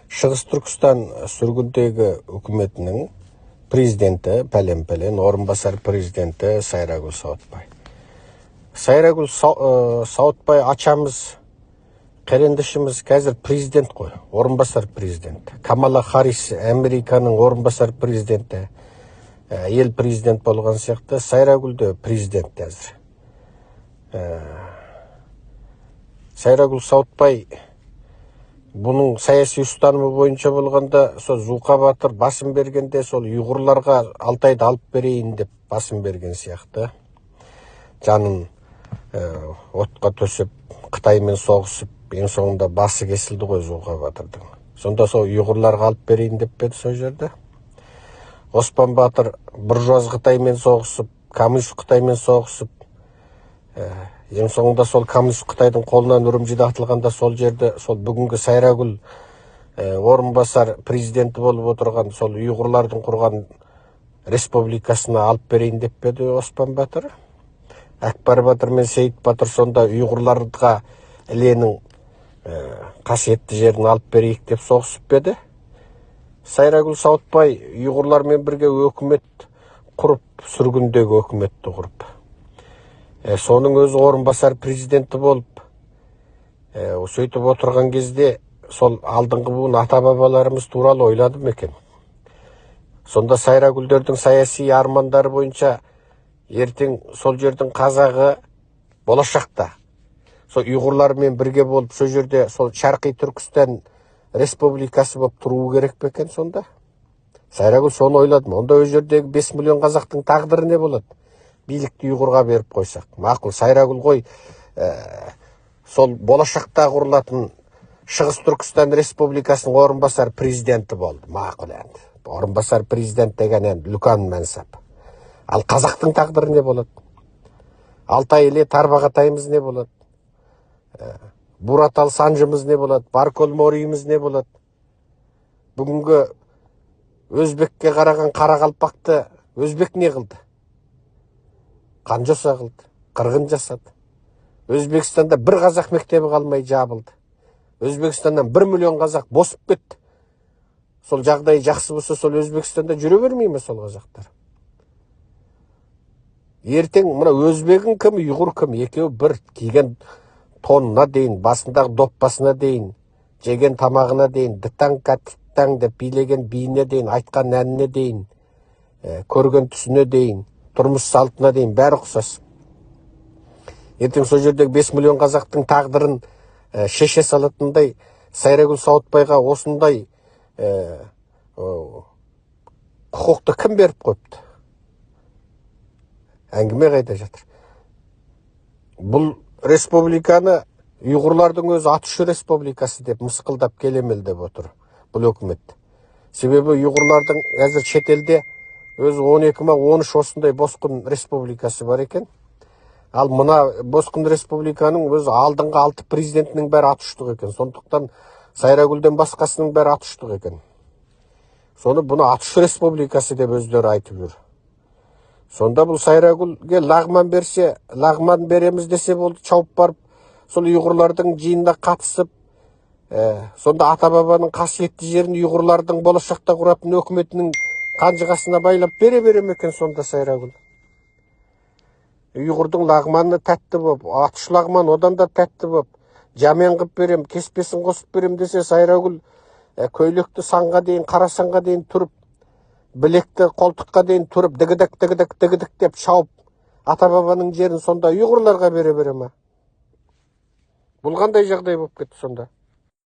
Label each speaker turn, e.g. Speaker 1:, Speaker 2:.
Speaker 1: Шығыс Түркістан сүргіндегі үкіметінің президенті пәлен пәлен, орынбасар президенті Сайрагүл Сауытбай. Сайрагүл Сауытбай ачамыз, қерендішіміз қазір президент қой, орынбасар президент. Камала Харрис Американың орынбасар президенті, ел президент болған сияқты, Сайрагүл де президент қазір. Сайрагүл Сауытбай бұның саяси ұстанымы бойынша болғанда, сол Зуқа батыр басын бергенде, сол ұйғырларға Алтайды алып берейін деп басын берген сияқты. Жанын отқа төсеп, Қытаймен соғысып, ең соңында басы кесілді ғой Зуқа батырдың. Сонда сол ұйғырларға алып берейін деп пе еді сол жерде? Оспан батыр буржуаз Қытаймен соғысып, коммунист Қытаймен соғысып, ең соңында сол коммунист Қытайдың қолынан Үрімжіде атылғанда, сол жерде сол бүгінгі Сайрагүл орынбасар президенті болып отырған сол ұйғырлардың құрған республикасына алып берейін деп пе еді Оспан батыр? Әкбар батыр мен Сейіт батыр сонда ұйғырларға Іленің қасиетті жерін алып берейік деп соғысып па еді? Сайрагүл Сауытбай ұйғырлармен бірге өкімет құрып, сүргіндегі өкіметті құрып, соның өзі орынбасар президенті болып, сөйтіп отырған кезде сол алдыңғы буын ата бабаларымыз туралы ойлады ма екен? Сонда Сайрагүлдердің саяси армандары бойынша ертең сол жердің қазағы болашақта сол ұйғырлармен бірге болып, сол жерде сол Шарқи Түркістан республикасы болып тұруы керек пе екен сонда? Сайрагүл соны ойлады ма? Онда ол жердегі 5 миллион қазақтың тағдыры не болады? Билікті ұйғырға беріп қойсақ, мақұл, Сайрагүл ғой, сол болашақта құрылатын Шығыс Түркістан республикасының орынбасар президенті болды. Мақұл, енді орынбасар президент деген енді үлкен мәнсап. Ал қазақтың тағдыры не болады? Алтай, Іле, Тарбағатайымыз не болады? Буратал Санжымыз не болады? Баркөл Мориіміз не болады? Бүгінгі өзбекке қараған қарақалпақты өзбек не қылды? Қан жоса қылды, қырғын жасады. Өзбекстанда бір қазақ мектебі қалмай жабылды. Өзбекстаннан 1 миллион қазақ босып кетті. Сол жағдай жақсы болса, сол Өзбекстанда жүре бермей ме сол қазақтар? Ертең мына өзбегің кім, ұйғыр кім, екеуі бір. Киген тонына дейін, басындағы доппасына дейін, жеген тамағына дейін, дытаңка титтаң деп билеген биіне дейін, айтқан әніне дейін, көрген түсіне дейін, тұрмыс салтына дейін бәрі ұқсас. Ертең сол жердегі 5 миллион қазақтың тағдырын шеше салатындай Сайрагүл Сауытбайға осындай құқықты кім беріп қойыпты? Әңгіме қайда жатыр? Бұл республиканы ұйғырлардың өзі атушы республикасы деп мысқылдап келемел деп отыр бұл өкімет. Себебі ұйғырлардың қазір шетелде өзі 12 ма, 13 осындай босқын республикасы бар екен. Ал мына босқын республиканың өзі алдыңғы алты президентінің бәрі атұштық екен. Сондықтан Сайрагүлден басқасының бәрі атұштық екен. Соны бұны атұш республикасы деп өздері айтып жүр. Сонда бұл Сайрагүлге лағман берсе, лағман береміз десе болды, шауып барып сол ұйғырлардың жиынына қатысып, сонда ата бабаның қасиетті жерін ұйғырлардың болашақта құратын өкіметінің қанжығасына байлап бере бере ме екен сонда Сайрагүл? Ұйғырдың лағманы тәтті болып, атыш лағман одан да тәтті болып, жамен қылып берем, кеспесін қосып берем десе, Сайрагүл көйлекті санға дейін, қара санға дейін түріп, білекті қолтыққа дейін түріп, дігідік дігідік дігідік деп шауып, ата бабаның жерін сонда ұйғырларға бере бере ма? Бұл қандай жағдай болып кетті сонда?